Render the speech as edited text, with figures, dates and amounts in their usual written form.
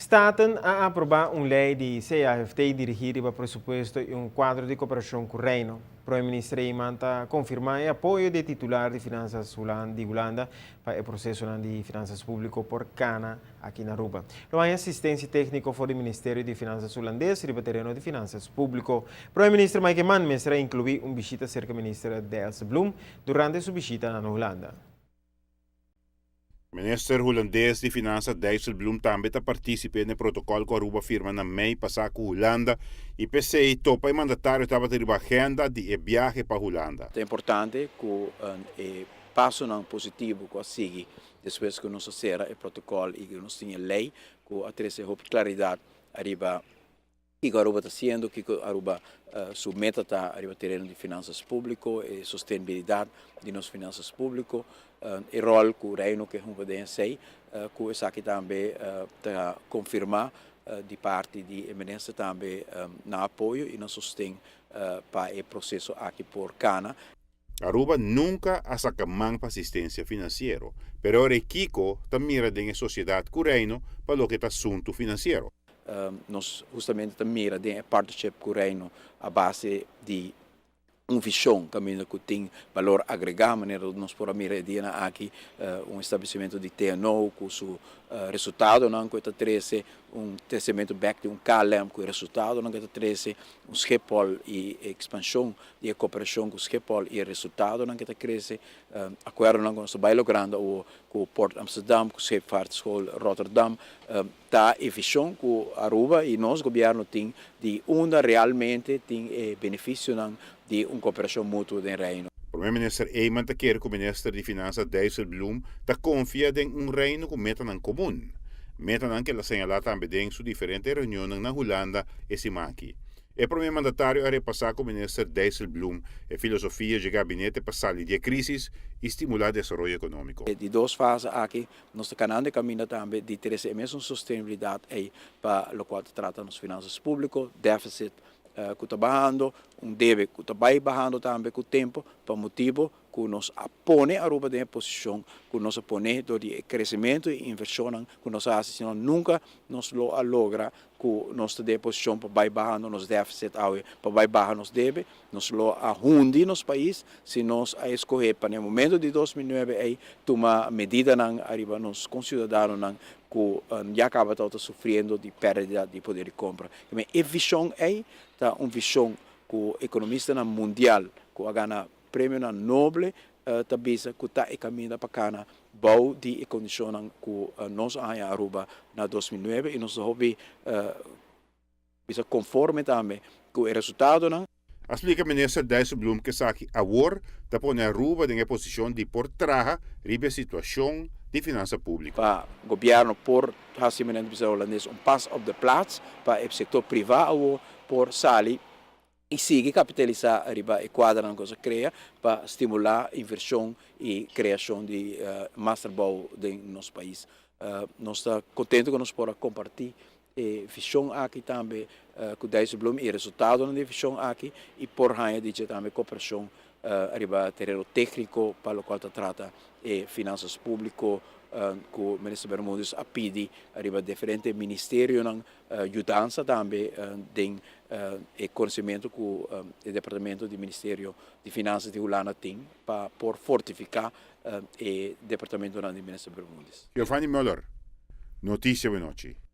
Staten a aproba un ley di CAFT dirigi riba presupuesto y un cuadro di cooperacion cu Reino. Prome Minister Eman ta confirma e apoyo di titular di Finanzas di Hulanda pa e proceso di Finanzas Publico por cana aki na Aruba. Lo tin asistencia tecnico for di Ministerio di Finanzas Hulandes riba tereno di Finanzas Publico. Prome Minister Mike Eman mester a inclui un bishita cerca Minister Dijsselbloem durante su bishita na Hulanda. Minister Hulandes di Finansa Dijsselbloem tambe ta participe na protocol cu Aruba a firma na mei pasa cu Hulanda y p'esey topa e mandatario tabata riba agenda di e biahe pa Hulanda. Ta importante cu e pasonan positivo cu a sigui despues cu nos a sera e protocol y cu nos tin e ley cu a trece hopi claridad ariba kico Aruba ta haciendo, kico Aruba su meta ta ariba tereno di finanzas publico y sostenibilidad di nos finanzas publico, e rol cu Reino kier hunga den esey, cu esaki tambe ta confirma di parti di e minister tambe na apoyo y na sosten pa e proceso aki por cana. Aruba nunca a saca man pa asistencia financiero, pero awor kico ta mira den sociedad cu Reino pa loke ta asunto financiero. Nos justamente ta mira den partnership cu Reino a base di un vision caminda cu tin balor agrega, manera nos por mira e dia aki, un establecimento di TNO cu su resultado nan cu ta trece, un crecemento back di un KLM cu resultado nan cu ta trece, un Schiphol y expansion di cooperacion cu Schiphol y resultado nan cu ta crece, acuerdo nan cu nos ta bay logrando cu Port Amsterdam, cu Scheepvaartschool Rotterdam, ta e vision cu Aruba y nos gobierno tin di unda realmente tin e beneficio di un cooperacion mutuo den Reino. Prome Minister Eman ta kere cu Minister di Finansa Dijsselbloem ta confia den un Reino cu metanan comun. Metanan cu el a señala tambe den su diferente reunion na Hulanda e siman aki. E prome mandatario a repasa cu Minister Dijsselbloem e filosofia di gabinete pa sali di crisis y stimula desaroyo economico. Di dos fase aki, nos ta canando caminda tambe di trece mesun sostenibilidad ey pa loke ta trata nos finanzas publico, deficit cu ta bahando, un debe cu ta bay bahando tambe cu tempo, pa motibo cu nos a pone Aruba den posicion, cu nos a pone door di crecemento y inversion cu nos a haci, sino nunca nos lo a logra cu nos ta den posicion pa bay bahando nos deficit awe, pa bay baha nos debe. Nos lo a hundi nos pais si nos a scoge pa na momento di 2009 ey tuma medidanan ariba nos conciudadanonan cu ya caba ta sufriendo di perdida di poder di compra. E vision ey ta un vision cu economistanan mundial cu a gana premio Nobel ta bisa cu ta e caminda pa cana bou di e condicion cu nos a haya Aruba na 2009 y nos hopi bisa conforme tambe cu e resultado. A explica minister Dijsselbloem cu esaki awor ta pone Aruba den posicion di por traha riba situacion di finansa publico. Pa gobierno por haci hulandes un pas op de plaats pa e sector priva por sali y sigui capitalisa riba e cuadro cu a crea pa stimula inversion y creacion di mas trabou den nos pais. Nos ta contento cu nos por comparti e vision aki tambe cu Dijsselbloem y resultado di e vision aki y por haya di tambe cooperacion riba tereno tecnico pa loke ta trata e finanzas publico, cu minister Bermudez a pidi riba diferente ministerio yudansa tambe den e conocimento cu e departamento di Ministerio di Finanzas di Hulanda tin pa por fortifica e departamento di minister Bermudez. Giovanni Muller, Noticia Anochi.